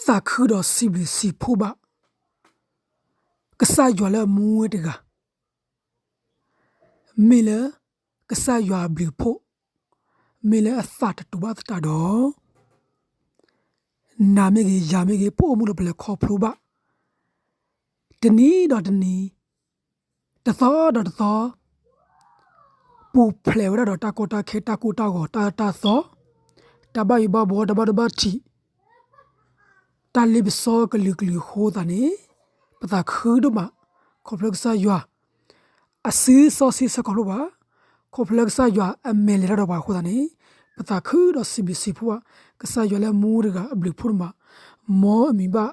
သးခုဒီးစံးဘျုးစံးဖှိၣ်ဘၣ် ကစၢ်ယွၤလၢအမူဝဲတဂၤ, မ့ၢ်လၢကစၢ်ယွၤအဘျုးအဖှိၣ်, မ့ၢ်လၢအသးတတူာ်ဘၣ်သတးဒီး နၤမ့ၢ်ဂ့ၤ ယၤမ့ၢ်ဂ့ၤ ပအိၣ်မူဒီးပလဲၤခီဖျိဘၣ် တနံၤဒီးတနံၤ, တသီဒီးတသီ, ပူၤဖျဲးဝဲဒၣ်ဒီးတၢ်ကီတၢ်ခဲ တၢ်ကိၢ်တၢ်ဂီၤ တၢ်အၢတၢ်သီ, တၢ်ဘၣ်ယိၤဘၣ်ဘှီ တၢ်ဘၣ်ဒိဘၣ်ထံး, တၢ်လ့ပစီကလုာ်ကလုာ်အဃိသတးန့ၣ်, ပသးခုဒိၣ်မး, ခီဖျိကစၢ်ယွၤ အစုစီဆှံဆၢခီဖျိပှၤ, ခီဖျိလၢကစၢ်ယွၤအမဲာ်လဲၤတၢ်ဒီးပှၤအဃိသတးန့ၣ်, ပသးခုဒီးစံးဘျုးစံးဖှိၣ်ဘၣ် ကစၢ်ယွၤလၢအမူတဂၤအဘျုးဖှိၣ်ဒိၣ်မး, မ်အမံၤဘၣ်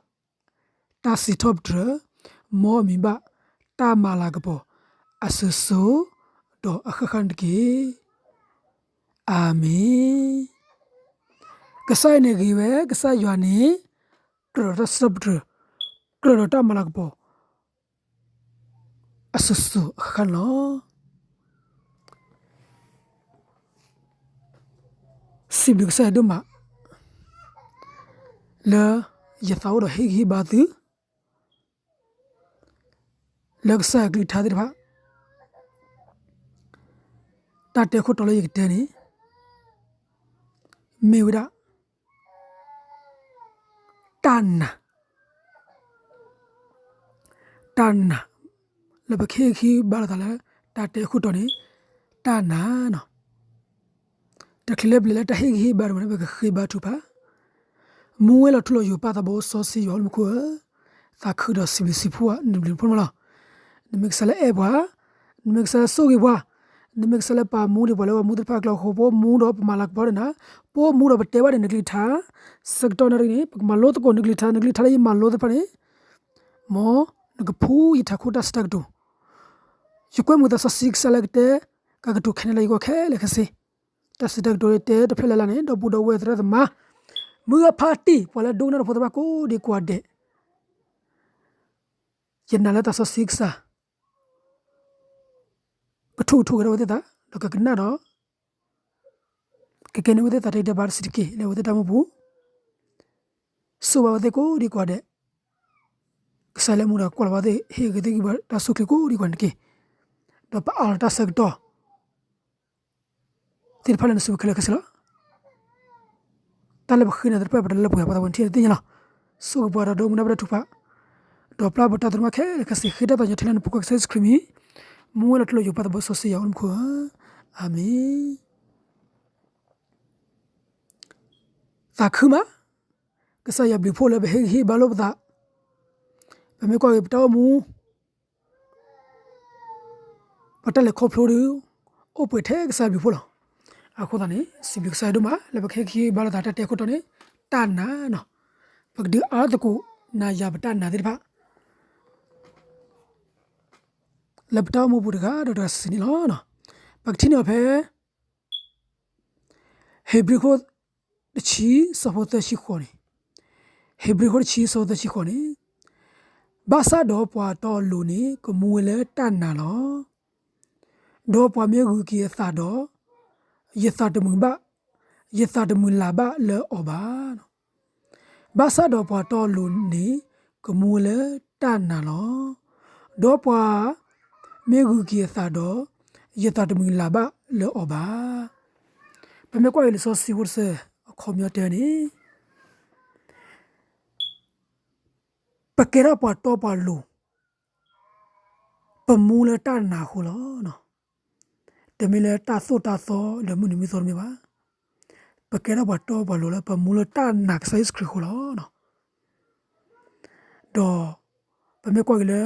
တၢ်စံးထီၣ်ပတြၢၤ, မ်အမံၤဘၣ်တၢ်မၤလၤကပီၤ အစိၤစိၤဒီးအဃၣ်ဃၣ်န့ၣ်တက့ၢ်. အၤမ့ၣ်. ကစၢ်အံၤန့ၣ်ဂ့ၤဝဲ, ကစၢ်ယွၤန့ၣ် ကြၢးဒီးတၢ်စံးထီၣ်ပတြၢၤ, ကြၢးဒီးတၢ်မၤလၤကပီၤ အစိၤစိၤအဃၣ်ဃၣ်န့ၣ်လီၤ. စံးဘျုးကစၢ်ယွၤဒိၣ်မး လၢယသးအိၣ်ဒီးဟ့ၣ်ဂံၢ်ဟ့ၣ်ဘါသု လၢကစၢ်ယွၤကလုၢ်ကထါသ့ၣ်တဖၣ်, တၢ်တဲခိၣ်တီလၢယကတဲန့ၣ် မ့ၢ်ဝဲဒၣ် တၢ်နာ်, တၢ်နာ်, လၢပကဟ့ၣ်ဂံၢ်ဟ့ၣ်ဘါလိာ်သးလၢ တၢ်တဲခိၣ်တီန့ၣ် တၢ်နာ်နီၤ. တချုးလၢပလဲၤလၢတၢ်ဟ့ၣ်ဂံၢ်ဟ့ၣ်ဘါတမံၤန့ၣ် ပကဃ့ဘါထုကဖၣ်. မူဝဲလီၤထူလီၤယိာ်ပၢ်သးဘိစီဆှံယွၤအိၣ်မူခိၣ်ဧၢ, သးခုဒီးစံးဘျုးစံးဖှိၣ်ဘၣ် နဘျုးနဖှိၣ်န့ၣ်လီၤ. နမ့ၢ်ကစၢ်လၢအဲၣ်ပှၤ, နမ့ၢ်ကစၢ်လၢဆိၣ်ဂ့ၤပှၤ, နမ့ၢ်ကစၢ်လၢပာ်မူဒံးပှၤလၢပှၤမူသ့ၣ်တဖၣ်အကျါအဃိ ပအိၣ်မူဒီးပမၤလၤကပီၤဒီးနၤ, ပအိၣ်မူဒီးပတဲဘၣ်ဒီးနကလုၢ်ကထါ, ဆၢကတီၢ်နၣ်ရံၣ်န့ၣ် ပကမၤလိသကိးနကလုၢ်ကထါ, နကလုၢ်ကထါလၢယမၤလိသ့ၣ်တဖၣ်န့ၣ် မ်နကဖှူယထးခိၣ်တၢ်စံးတၢ်ကတိၤ, ယကွဲမုာ်သးစီဆှံကစၢ်လၢကတဲ ကကတိၤခဲန့ၣ်လၢယဂီၢ်ခဲလၢာ်ခဲဆ့, တၢ်စံးတၢ်ကတိၤလၢတဲတဖျၢၣ်လၢ်လၢ်န့ၣ် ဒီပုၢ်ဒီဝဲၢ်သရၣ်သမါ, မုၢ်ဂၤဖးတံၢ် ပှၤလၢဒိကနၣ်တၢ်ဖိသ့ၣ်တဖၣ်ကိးဒံကိးဂၤဒဲး, ယနာ်လၢသးစီဆှံကစၢ် ကထိၣ်ကထိၣ်ဂဲၤထီၣ်ဝဲသ့ၣ်သး ဒီးကကနၣ်ဒီး ကကဲန့ၢ်ဝဲသ့ၣ်သးတၢ်ဂံၢ်တၢ်ဘါတစဲးတက့ၢ် လၢအဝဲသ့ၣ်တၢ်အိၣ်မူပူၤ, ဆိၣ်ဂ့ၤဘၣ်ဝဲသ့ၣ်ကိးဒံကိးဂၤဒဲး, ကစၢ်လၢမူဒီးကွၢ်လီၤဘၣ်သ့ၣ် ဟ့ၣ်ဂ့ၤသ့ၣ်ဂံၢ်ဘါတၢ်ဆိၣ်ချ့ကိးဒံကိးဂၤဒဲးန့ၣ်တက့ၢ်, ဒီးပအးလီၤတၢ်ဆၢကတီၢ် သ့ၣ်တဖၣ်လၢနစုပူၤခဲလၢာ်ခဲဆ့လီၤ. တၢ်လၢပဃ့နၤသ့ၣ်တဖၣ် ပတလၢပှဲၤပှၤသးဝဲထံၣ်သ့ၣ်ညါလီၤ. ဆိၣ်ဂ့ၤပှၤဒီးဒိကနၣ်ဘၣ်တၢ်ထုကဖၣ်, ဒီးပျၢ်ပတၢ်သရူးမးခဲလၢာ်ခဲဆ့ ဃ့တၢ်သးညီထံလၢနဖိခွါကစၢ်ယ့ၣ်ၡူးခရံာ်မံၤ, မူဝဲလီၤထူလီၤယိာ်ပၢ်သးဘိစီဆှံယွၤအိၣ်မူခိၣ်ဧၢ, အၤမ့ၣ်. သးခုမး, ကစၢ်ယွၤဘျုးဖှိၣ်လၢပဟ့ၣ်ဂံၢ်ဟ့ၣ်ဘါလိာ်ပသး, ပမ့ၢ်ကွၢ်က့ၤပတၢ်အိၣ်မူ ပတၢ်လဲၤခီဖျိဒီး အိၣ်ပှဲၤထဲကစၢ်ဘျုးဖှိၣ်လီၤ. အဃိသတးန့ၣ် စံးဘျုးကစၢ်ယွၤဒိၣ်မး လၢပကဟ့ၣ်ဂံၢ်ဟ့ၣ်ဘါလိာ်သးတၢ်တဲခိၣ်တီန့ၣ် တၢ်နာ်နီၤ, ပကဒုးအါသကိးနၤယၤပတၢ်နာ်သ့ၣ်တဖၣ် လၢပတၢ်အိၣ်မူပူၤတဂၤဒီးတဂၤစုာ်စုာ်န့ၣ်လီၤ. ပကထံၣ်န့ၢ်အီၤဖဲ ဧ့ၤဘြံၤခိၣ်တဆံ ဆၢဖိသၢဆံဃိးန့ၣ်, ဧ့ၤဘြံၤခိၣ်တဆံ ဆၢဖိသၢဆံဃိးန့ၣ်, ဘၣ်ဆၣ်ဒီးပှၤတီအလိၤန့ၣ် ကမူဝဲလၢတၢ်နာ်လီၤ. ဒီးပှၤမ့ၢ်ဂုာ်က့ၤအသးဒီး, ယသးတမုာ်ဘၣ်, ယသးတမုာ်လၤဘၣ်လၢအီၤဘၣ်. ဘၣ်ဆၣ်ဒီးပှၤတီအလိၤန့ၣ် ကမူဝဲလၢတၢ်နာ်လီၤ. ဒီးပှၤမ့ၢ်ဂုာ်က့ၤအသးဒီး, ယသးတမုာ်လၤဘၣ်လၢအီၤဘၣ်. ပမ့ၢ်ကွၢ်က့ၤလံာ်စီဆှံဖိတဆၢ အခီပညီတဲန့ၣ်, ပကဲထီၣ်ပှၤတီပှၤလိၤ ပမူလၢတၢ်နာ်အဃိလီၤ. တမ့ၢ်လၢတၢ်သိၣ်တၢ်သီလၢမုၢ်နံၤမုၢ်သီတမ့ၢ်ဘၣ်. ပကဲထီၣ်ပှၤတီပှၤလိၤလၢပမူလၢတၢ်နာ်ကစၢ်ယ့ၣ်ၡူးခရံာ်အဃိလီၤ. ဒီးပမ့ၢ်ကွၢ်က့ၤလၢ,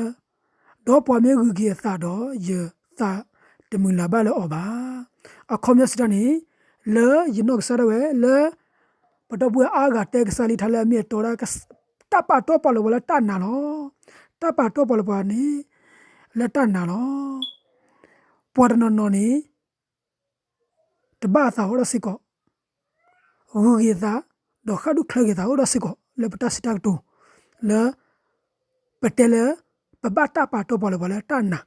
ဒီးပှၤမ့ၢ်ဂုာ်က့ၤအသးဒီး ယသးတမုာ်လၤဘၣ်လၢအီၤဘၣ်. အခီပညီစံးတၢ်န့ၣ်, လၢယနီၢ်ကစၢ်ဒၣ်ဝဲလၢ ပဒီပုၢ်ဝဲၢ်အါဂၤတဲကစၢ်လံထါလၢအမ့ၢ်အတီဒၣ်, တၢ်ပာ်တီပာ်လိၤပှၤလၢတၢ်နာ်လီၤ. တၢ်ပာ်တီပာ်လိၤပှၤန့ၣ် လၢတၢ်နာ်လီၤ. ပှၤတနီၤနီၤန့ၣ် တဘၣ်အသးအိၣ်ဒၣ်စ့ၢ်ကီး, ဂုာ်က့ၤအသး, ဒီးဃၣ်ဒူၣ်ချၢက့ၤအသးအိၣ်ဒၣ်စ့ၢ်ကီး လၢပတၢ်စံးတၢ်ကတိၤ, လၢ ပတဲလၢ ပဘၣ်တၢ်ပာ်တီပာ်လိၤပှၤလၢတၢ်နာ်.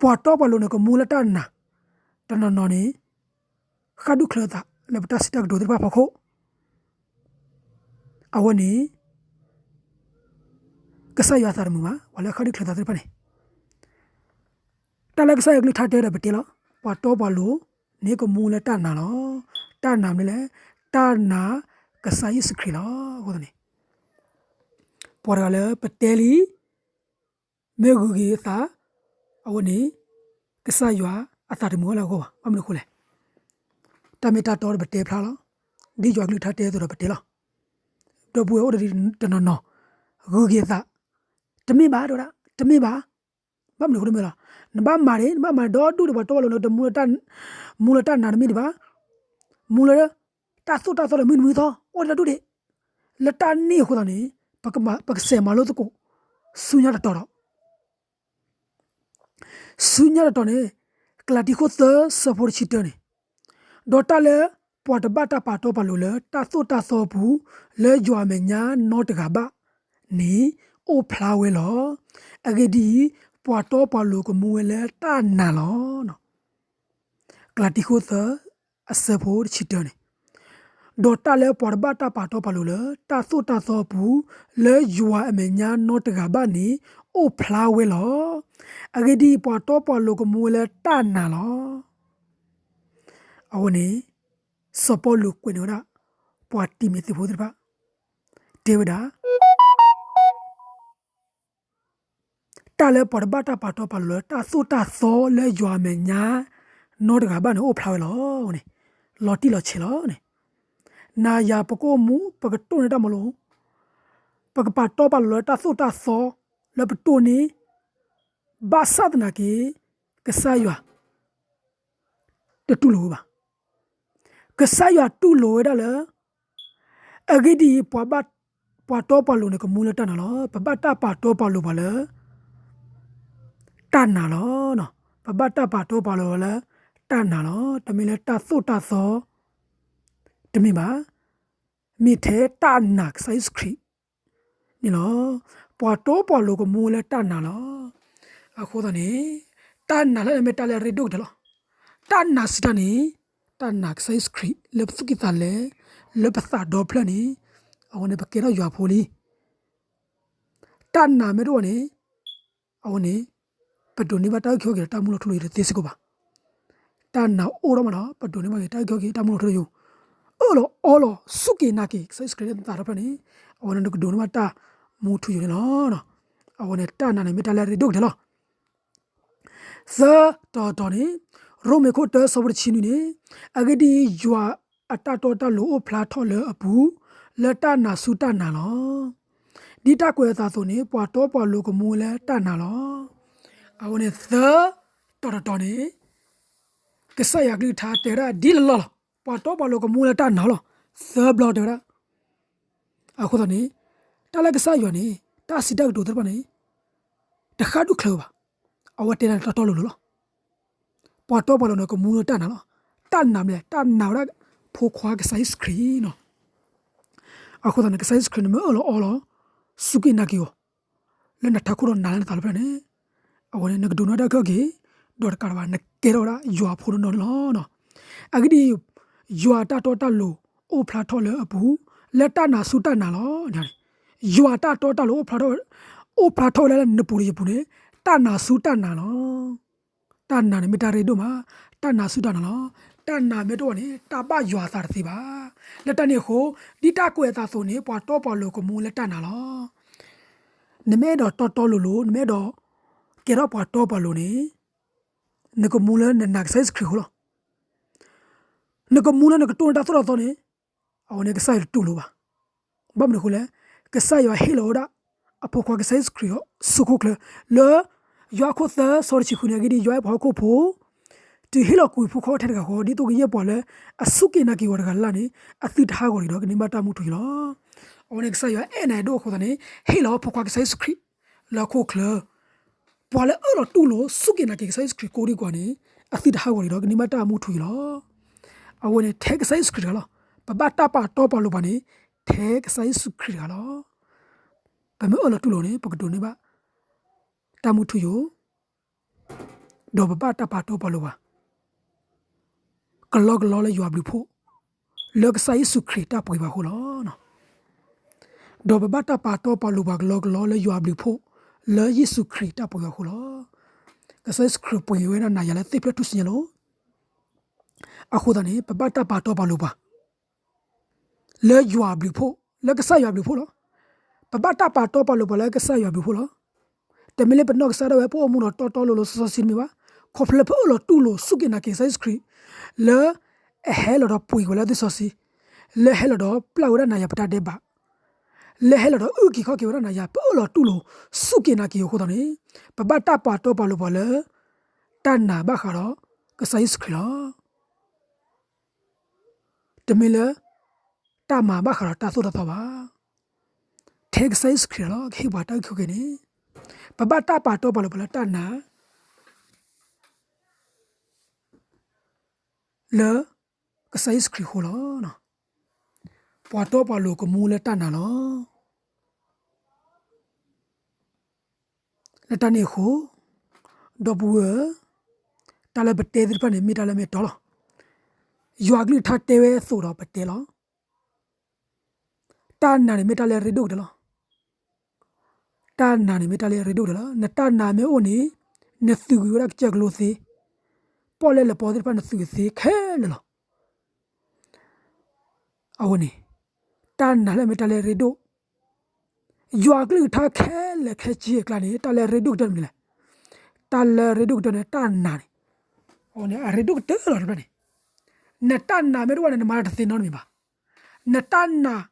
ပှၤတီပှၤလိၤန့ၣ် ကမူလၢတၢ်နာ်, တနီၤနီၤန့ၣ် ဃၣ်ဒူၣ်ချၢအသးလၢပတၢ်စံးတၢ်ကတိၤသ့ၣ်တဖၣ်အဖီခိၣ် အဝဲန့ၣ် ကစၢ်ယွၤအသးတမုာ်ဘၣ်. ပှၤလၢအဃၣ်ဒုးချၢသးသ့ၣ်တဖၣ်န့ၣ် တၢ်လၢကစၢ်ယွၤကလုၢ်ကထါတဲဒီးပတဲလီၤ. ပှၤတီပှၤလိၤန့ၣ်ကမူလၢတၢ်နာ်လီၤ. တၢ်နာ်မနုၤလဲၣ်, တၢ်နာ်ကစၢ်ယ့ၣ်ၡူးခရံာ်လီၤ. အဃိသတးန့ၣ် ပှၤတဂၤလၢပတဲလံ မ့ၢ်ဂုၤက့ၤအသး, အဝဲန့ၣ် ကစၢ်ယွၤအသးတမုာ်ဝဲလၢအဂီၢ်ဘၣ်. ဘၣ်မနုၤအဃိလဲၣ်, တၢ်မ့ၢ်တၢ်တီဒီးပတဲဖျါလီၤ. ဒ်ယွၤကလုၢ်ကထါတဲအသိးဒီးပတဲလီၤ. ဒီပုၢ်ဝဲၢ်အိၣ်တနီၤနီၤ ဂုၤက့ၤအသး, တမ့ၢ်ဘၣ်တဲဝဲဒၣ်, တမ့ၢ်ဘၣ်. ဘၣ်မနုၤအဃိတမ့ၢ်လီၤ. နဘၣ်မၤန့ၣ် နဘၣ်မၤဒီဒူၣ်ဒီးပှၤတီပှၤလိၤန့ၣ် တမူလၢတၢ်, မူလၢတၢ်နာ်တမ့ၢ်ဒံးဘၣ်. မူလၢ တၢ်သိၣ်တၢ်သီဒီးမုၢ်နံၤမုၢ်သီ အိၣ်ဒီဒူၣ်ဒံး. လၢတၢ်န့ၣ်အဃိသတးန့ၣ် ပကစဲးမၤလိသကိး ဆူညါတတီၤဒီး ဆူညါတတီၤန့ၣ် ကလၤတံခိၣ်သၢဆၢဖိတဆံတၢန့ၣ်, ဒီးတၢ်လၢပှၤတဘၣ်တၢ်ပာ်တီပာ်လိၤလၢတၢ်သိၣ်တၢ်သီအပူၤ လၢယွၤအမဲာ်ညါနီတဂၤဘၣ်န့ၣ် အိၣ်ဖျါဝဲလီၤ. အဂ့ၢ်ဒ်အံၤ, ပှၤတီပှၤလိၤကမူဝဲလၢတၢ်နာ်လီၤ. ကလၤတံခိၣ်သၢ အဆၢဖိတဆံတၢန့ၣ်, ဒီးတၢ်လၢပှၤတဘၣ်တၢ်ပာ်တီပာ်လိၤလၢတၢ်သိၣ်တၢ်သီအပူၤ လၢယွၤအမဲာ်ညါနီတဂၤဘၣ်န့ၣ် အိၣ်ဖျါဝဲလီၤ. အဂ့ၢ်ဒ်အံၤ, ပှၤတီပှၤလိၤကမူဝဲလၢတၢ်နာ်လီၤ. အဝဲန့ၣ် စီၤပီလူးကွဲးန့ၢ်ဝဲဒၣ် ပှၤတံၤမသ့းဖိသ့ၣ်တဖၣ် တဲဝဲဒၣ် တၢ်လၢပှၤတဘၣ်တၢ်ပာ်တီပာ်လိၤလၢတၢ်သိၣ်တၢ်သီလၢယွၤအမဲာ်ညါနီတဂၤဘၣ်န့ၣ် အိၣ်ဖျါဝဲလီၤန့ၣ်, လီၤတံၢ်လီၤဆဲးလီၤန့ၣ်. နၤယၤပကအိၣ်မူ ပကတိၢ်န့ၢ်တၢ်မၤလိ, ပကပာ်တီပာ်လိၤလၢတၢ်သိၣ်တၢ်သီလၢပတိၢ်န့ၢ် ဘၣ်ဆၣ်သနာ်က့ ကစၢ်ယွၤ တတူၢ်လိာ်ဝဲဘၣ်. ကစၢ်ယွၤတူၢ်လိာ်ဝဲဒၣ်လၢ အဂ့ၢ်ဒ်အံၤ, ပှၤတီပှၤလိၤန့ၣ် ကမူလၢတၢ်နာ်လီၤ. ပဘၣ်တၢ်ပာ်တီပာ်လိၤပှၤလၢ တၢ်နာ်လီၤ. ပဘၣ်တၢ်ပာ်တီပာ်လိၤပှၤလၢ တၢ်နာ်လီၤ. တမ့ၢ်လၢတၢ်သိၣ်တၢ်သီ တမ့ၢ်ဘၣ်. မ့ၢ်ထဲတၢ်နာ်ကစၢ်ယ့ၣ်ၡူးခရံာ်န့ၣ်လီၤ. ပှၤတီပှၤလိၤကမူလၢတၢ်နာ်လီၤ. အဃိသတးန့ၣ် တၢ်နာ်လၢအမ့ၢ်တၢ်လၢအရ့ဒိၣ်ကတၢၢ်လီၤ. တၢ်နာ်စံးတၢ်န့ၣ် တၢ်နာ်ကစၢ်ယ့ၣ်ၡူးခရံာ်လၢပသူၣ်ကံၢ်သးလဲ, လၢပသးဒီဖျၢၣ်န့ၣ်, အဝဲန့ၣ် ပကဲထီၣ်ယွၤဖိလံ. တၢ်နာ်မ့ၢ်တအိၣ်န့ၣ် အဝဲန့ၣ် ပဒိးန့ၢ်ဘၣ်တၢ်အုၣ်က့ၤခီၣ်က့ၤဒီးတၢ်မူလီၤထူလီၤယိာ်တသ့စ့ၢ်ကီးဘၣ်. တၢ်နာ်အိၣ်ဒီးမးဒီး ပဒိးန့ၢ်ဘၣ်က့ၤတၢ်အုၣ်က့ၤခီၣ်က့ၤတၢ်မူလီၤထူလီၤယိာ်, အၢၣ်လီၤအီလီၤစူၢ်က့ၤနာ်က့ၤ ကစၢ်ယ့ၣ်ၡူးခရံာ်လၢပသးဒီဖျၢၣ်န့ၣ်, အဝဲန့ၣ်နကဒိးန့ၢ်ဘၣ်တၢ်မူထူယိာ်န့ၣ်လီၤ. အဝဲန့ၣ် တၢ်နာ်န့ၣ်မ့ၢ်တၢ်လၢအရ့ဒိၣ်ကတၢၢ်လီၤ. သၢတီၤတီၤန့ၣ်, ရိမ့ၤခိၣ်တၢဆၢဖိတဆံနွံန့ၣ်, အဂ့ၢ်ဒ်အံၤ, ယွၤအတၢ်တီတၢ်လိၤအိၣ်ဖျါထီၣ်လၢအပူၤ, လၢတၢ်နာ်ဆူတၢ်နာ်လီၤ. ဒ်တၢ်ကွဲးအသးအသိးန့ၣ်, ပှၤတီပှၤလိၤကမူလၢတၢ်နာ်လီၤ. အဝဲန့ၣ်သၢတီၤတီၤန့ၣ်, ကစၢ်ယွၤကလုၢ်ကထါတဲဝဲဒၣ်ဒ်လီၢ်လီၢ်လီၤ. ပှၤတီပှၤလိၤကမူလၢတၢ်နာ်လီၤ. သၢဘျီတဲဝဲဒၣ်. အဃိသတးန့ၣ်, တၢ်လၢကစၢ်ယွၤန့ၣ် တၢ်စံးတၢ်ကတိၤသ့ၣ်တဖၣ်န့ၣ် တဃၣ်ဒူၣ်ချၢဘၣ်. အဝဲတဲဒၣ်န့ၣ်တီတီလိၤလိၤလီၤ. ပှၤတီပှၤလိၤန့ၣ်ကမူလၢတၢ်နာ်လီၤ. တၢ်နာ်မနုၤလဲၣ်, တၢ်နာ်ဝဲဒၣ်ဖိခွါကစၢ်ယ့ၣ်ၡူးခရံာ်လီၤ. အဃိသတးန့ၣ် ကစၢ်ယ့ၣ်ၡူးခရံာ်န့ၣ်မ့ၢ်အၢၣ်လီၤအီလီၤ စူၢ်က့ၤနာ်က့ၤအီၤ လၢနထးခိၣ်ဒီးနၤလၢနသးလၢဖျၢၣ်န့ၣ်, အဝဲန့ၣ် နကဒိးန့ၢ်တၢ်အုၣ်က့ၤခီၣ်က့ၤ, ဒီးတကးဒံးဘၣ် နကဲထီၣ်ဝဲဒၣ်ယွၤအဖိနီၢ်နီၢ်န့ၣ်လီၤ. အဂ့ၢ်ဒ်အံၤ, ယွၤအတၢ်တီတၢ်လိၤအိၣ်ဖျါထီၣ်လၢအပူၤ, လၢတၢ်နာ်ဆူတၢ်နာ်လီၤ. ယွၤအတၢ်တီတၢ်လိၤအိၣ်ဖျါထီၣ်, အိၣ်ဖျါထီၣ်ဝဲဒၣ်လၢနပူၤဒီးယပူၤန့ၣ်, တၢ်နာ်ဆူတၢ်နာ်လီၤ. တၢ်နာ်န့ၣ်မ့ၢ်တၢ်ရ့ဒိၣ်မး, တၢ်နာ်ဆူတၢ်နာ်လီၤ. တၢ်နာ်မ့ၢ်တအိၣ်န့ၣ် တၢ်ဘၣ်ယွၤအသးတသ့ဘၣ်. လၢတၢ်န့ၣ်အဃိ, ဒ်တၢ်ကွဲးအသးအသိးန့ၣ် ပှၤတီပှၤလိၤကမူလၢတၢ်နာ်လီၤ. နမ့ၢ်အဲၣ်ဒိးတီတီလိၤလိၤ, နမ့ၢ်အဲၣ်ဒိးကဲထီၣ်ပှၤတီပှၤလိၤန့ၣ်, နကမူလၢနနာ်ကစၢ်ယ့ၣ်ၡူးခရံာ်အဃိလီၤ. နကမူလၢနကတိၢ်န့ၢ်တၢ်သိၣ်တၢ်သီန့ၣ်, အဝဲန့ၣ်ကစၢ်ယွၤတတူၢ်လိာ်ဘၣ်. ဘၣ်မနုၤအဃိလဲၣ်, ကစၢ်ယွၤဟ့ၣ်လီၤဝဲဒၣ် အဖိခွါကစၢ်ယ့ၣ်ၡူးခရံာ်အဆိခိၣ်ချၢ, လၢယိၤဟၣ်ခိၣ်သၢဆၢတဆံဃုန့ၣ်, အဂ့ၢ်ဒ်အံၤ, ယွၤအဲၣ်ပှၤဟီၣ်ခိၣ်ဖိ တုၤဟ့ၣ်လီၤကွံာ်ဖိခွါအိၣ်ထဲတဂၤဃီ, ဒ်သိးကယဲၢ်ပှၤလၢအစူၢ်က့ၤနာ်က့ၤအီၤတဂၤလၢ်လၢ်န့ၣ်, အသုတဟးဂီၤတဂ့ၤဒီးကန့ၢ်ဘၣ်တၢ်မူထူယိာ်လီၤ. အဝဲန့ၣ်ကစၢ်ယွၤအဲၣ်နၤအဲၣ်ဒိၣ်အဃိသတးန့ၣ်, ဟ့ၣ်လီၤဖိခွါကစၢ်ယ့ၣ်ၡူးခရံာ် လၢဟီၣ်ခိၣ်ချၢ, ပှၤလၢအၢၣ်လီၤတူၢ်လိာ်စူၢ်က့ၤနာ်က့ၤကစၢ်ယ့ၣ်ၡူးခရံာ်ကိးဒံကီးန့ၣ်, အသုတဟးဂီၤတဂ့ၤဒီးကန့ၢ်ဘၣ်တၢ်မူထူယိာ်လီၤ. အဝဲန့ၣ်ထဲကစၢ်ယ့ၣ်ၡူးခရံာ်တဂၤလီၤ. ပဘၣ်တၢ်ပာ်တီပာ်လိၤပှၤန့ၣ်, ထဲကစၢ်ယ့ၣ်ၡူးခရံာ်တဂၤလီၤ. ပမ့ၢ်အၢၣ်လီၤတူၢ်လိာ်န့ၣ်, ပကဒိးန့ၢ်ဘၣ် တၢ်မူထူယိာ်, ဒီးပဘၣ်တၢ်ပာ်တီပာ်လိၤပှၤ ကလီကလီလၢယွၤဘျုးဖှိၣ်, လၢကစၢ်ယ့ၣ်ၡူးခရံာ်တၢ်ပှ့ၤပှၤအဃိလီၤ. ဒီးပဘၣ်တၢ်ပာ်တီပာ်လိၤပှၤကလီကလီလၢယွၤအဘျုးအဖှိၣ်, လၢယ့ၣ်ၡူးခရံာ်တၢ်ပှ့ၤအဃိလီၤ. ကစၢ်ယ့ၣ်ၡူးခရံာ်ပှ့ၤဝဲဒၣ်နၤယၤလၢသ့ၣ်ဖျၢၣ်ထူၣ်စုညါလီၤ. အဃိသတးန့ၣ် ပဘၣ်တၢ်ပာ်တီပာ်လိၤပှၤ လၢယွၤအဘျုးအဖှိၣ်, လၢကစၢ်ယွၤအဘျုးအဖှိၣ်လီၤ. ပဘၣ်တၢ်ပာ်တီပာ်လိၤပှၤလၢကစၢ်ယွၤအဘျုးအဖှိၣ်လီၤ. တမ့ၢ်လၢပနီၢ်ကစၢ်ဒၣ်ဝဲ ပအိၣ်မူဒီးတီတီလိၤလိၤစီစီဆှံတမ့ၢ်ဘၣ်. ခီဖျိလၢပအၢၣ်လီၤတူၢ်လိာ်စူၢ်က့ၤနာ်က့ၤကစၢ်ယ့ၣ်ၡူးခရံာ် လၢအဟဲလီၤဒီးပှ့ၤဝဲလၢသ့ၣ်စီဆှံ, လၢဟဲလီၤဒီးပျၢ်ဝဲဒၣ်နၤယၤပတၢ်ဒဲးဘး, လၢဟဲလီၤဒီးအုၣ်က့ၤခီၣ်က့ၤဝဲဒၣ်နၤယၤ ပအၢၣ်လီၤတူၢ်လိာ်စူၢ်က့ၤနာ်က့ၤအဃိသတးန့ၣ် ပဘၣ်တၢ်ပာ်တီပာ်လိၤပှၤလၢ တၢ်နာ်ဘၣ်ဃးဒီးကစၢ်ယ့ၣ်ၡူးခရံာ်လီၤ. တမ့ၢ်လၢ တၢ်မၤဘၣ်ဃးဒီးတၢ်သိၣ်တၢ်သီဘၣ်. ထဲကစၢ်ယ့ၣ်ၡူးခရံာ်လီၤ ကဟ့ၣ်ပှၤတၢ်အုၣ်က့ၤခီၣ်က့ၤန့ၣ် ပဘၣ်တၢ်ပာ်တီပာ်လိၤပှၤလၢတၢ်နာ် လၢကစၢ်ယ့ၣ်ၡူးခရံာ်အဃိလီၤ. ပှၤတီပှၤလိၤကမူလၢတၢ်နာ်လီၤ. လၢတၢ်န့ၣ်အဃိ ဒီပုၢ်ဝဲၢ်ဧၢ, တၢ်လၢပတဲသ့ၣ်တဖၣ်န့ၣ် မ့ၢ်တၢ်လၢမ့ၢ်တီလီၤ. ယွၤကလုၢ်ကထါတဲဝဲအသိးဒီးပတဲလီၤ. တၢ်နာ်န့ၣ်မ့ၢ်တၢ်လၢအရ့ဒိၣ်ကတၢၢ်လီၤ. တၢ်နာ်န့ၣ်မ့ၢ်တၢ်လၢအရ့ဒိၣ်ကတၢၢ်လီၤ. နတၢ်နာ်မ့ၢ်အိၣ်န့ၣ် နသုးကွံာ်ဝဲဒၣ်ကစၢၢ်ကလိသ့, ပီၣ်လဲၣ်လၢပီသ့ၣ်တဖၣ် နသုးသ့ခဲလၢာ်လီၤ. အဝဲန့ၣ် တၢ်နာ်လၢမ့ၢ်တၢ်လၢအရ့ဒိၣ်, ယွၤကလုၢ်ကထါခဲလၢာ်ခဲဆ့အကျါန့ၣ် တၢ်လၢအရ့ဒိၣ်ကတၢၢ်န့ၣ်မနုၤလဲၣ်. တၢ်လၢအရ့ဒိၣ်ကတၢၢ်န့ၣ် တၢ်နာ်န့ၣ်, အဝဲန့ၣ် အရ့ဒိၣ်ကတၢၢ်လီၤတဖျၢၣ်န့ၣ်. နတၢ်နာ်မ့ၢ်တအိၣ်န့ၣ် နမၤတၢ်တသ့နီတမံၤဘၣ်. နတၢ်နာ်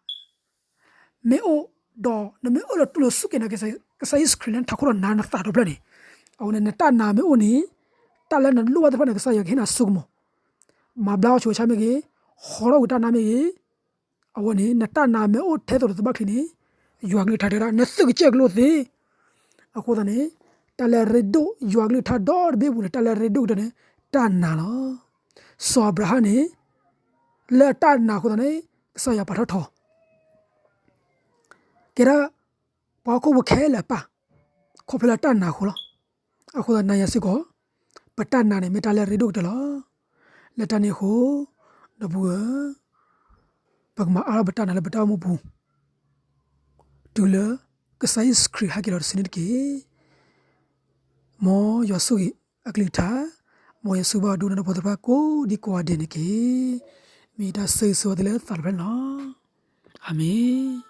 မ့ၢ်အိၣ်ဒီး နမ့ၢ်အၢၣ်လီၤတူၢ်လိာ်စူၢ်က့ၤနာ်က့ၤ ကစၢ်ယ့ၣ်ၡူးခရံာ်လၢနထးခိၣ်ဒီးနၤနသးတဖျၢၣ်န့ၣ်, အဝဲန့ၣ် နတၢ်နာ်မ့ၢ်အိၣ်န့ၣ် တၢ်လၢနလိၣ်ဘၣ်သ့ၣ်တဖၣ်န့ၣ် ကစၢ်ယွၤကဟ့ၣ်နၤဆိကမိၣ်, မၤဘျါအီၣ်ဆိးဆါမ့ၢ်ဂ့ၤ, ဟီထီၣ်ဝံၤတၢ်နါမ့ၢ်ဂ့ၤ, အဝဲန့ၣ် နတၢ်နာ်မ့ၢ်အိၣ်ထဲသိးတသဘၣ်ချံန့ၣ် ယွၤကလုၢ်ကထါတဲဒၣ် နသုးကစၢၢ်ကလိသ့. အဃိသတးန့ၣ် တၢ်လၢအရ့ဒိၣ် ယွၤကလုၢ်ကထါဒီတဘ့ၣ်အပူၤန့ၣ် တၢ်လၢအရ့ဒိၣ်ကတၢၢ်န့ၣ် တၢ်နာ်လီၤ. စီၤအၤဘြၤဟၣ်န့ၣ် လၢအတၢ်နာ်အဃိသတးန့ၣ် ကစၢ်ယွၤပာ်ထီၣ်ထီ ကဲဒၣ် ပှၤဟီၣ်ခိၣ်ဖိခဲလၢာ်အပၢ် ခီဖျိလၢတၢ်နာ်အဃိလီၤ. အဃိသတးနၤယၤစ့ၢ်ကီး ပတၢ်နာ်န့ၣ် မ့ၢ်တၢ်လၢအရ့ဒိၣ်ကတၢၢ်လီၤ. လၢတၢ်န့ၣ်အဃိ ဒီပုၢ်ဝဲၢ် ပကမၤအါထီၣ်ပတၢ်နာ်လၢပတၢ်အိၣ်မူပူၤ တုၤလၢကစၢ်ယ့ၣ်ၡူးခရံာ်ဟဲက့ၤလီၤတစုန့ၣ်တက့ၢ်. မ်ယွၤဆိၣ်ဂ့ၤအကလုၢ်ကထါ, မ်ယွၤဆိၣ်ဂ့ၤဘၣ်ဒိကနၣ်တၢ်ဖိသ့ၣ်တဖၣ်ကိးဒံကိးဂၤဒဲးန့ၣ်တက့ၢ်. မ့ၢ်တၢ်ဆၢဂ့ၤဆၢဝါသ့လၢသးတဖျၢၣ်န့ၣ်လီၤ. အၤမ့ၣ်.